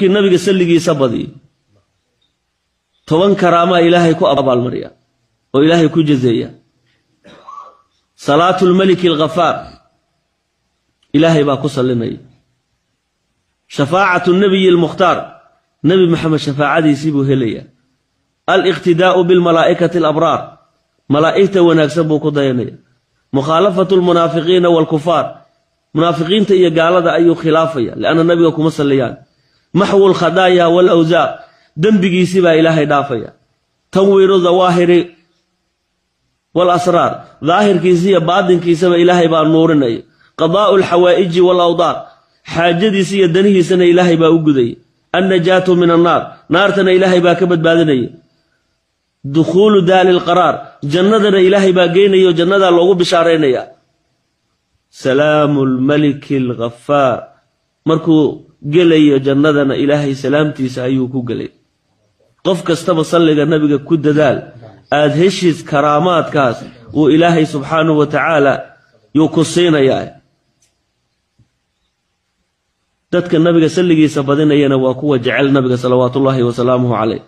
Kii nabiga salligiisa badiyo 10 karaamaa Ilaahay ku abaalmariya oo Ilaahay ku jazeeya. Salaatu lmaliki alghafaar, Ilaahay baa ku sallinaya. Shafaacatu nabiyi almukhtaar, Nebi Maxamed shafaacadiisii buu helayaa. Aliqtidaa'u bilmalaa'ikati alabraar, malaa'igta wanaagsan buu ku dayanaya. Mukhaalafatu almunaafiqiina waalkufaar, munaafiqiinta iyo gaalada ayuu khilaafaya, lianna nabiga kuma salliyaan. Maxwu lkhadaaya waalawsaaq, dembigiisii baa Ilaahay dhaafaya. Tanwiiru dawaahiri walasraar, daahirkiisa iyo baatinkiisaba Ilaahay baa nuurinaya. Qadaa'u alxawaa'iji waalawdaar, xaajadiisa iyo danihiisana Ilaahay baa u gudaya. Annajaatu min annaar, naartana Ilaahay baa ka badbaadinaya. Dukhuulu daali lqaraar, jannadana Ilaahay baa geynayo, jannadaa loogu bishaaraynaya. Salaamu lmaliki alghafaar, markuu gelayo jannadana Ilaahay salaamtiisa ayuu ku gelay. Qof kastaba salliga nabiga ku dadaal, aada heshiis karaamaadkaas uu Ilaahay subxaanahu wa tacaala yuu ku siinayaa. Dadka nabiga salligiisa badinayana waa kuwa jecel nabiga salawaatullaahi wasalaamuhu caleyh.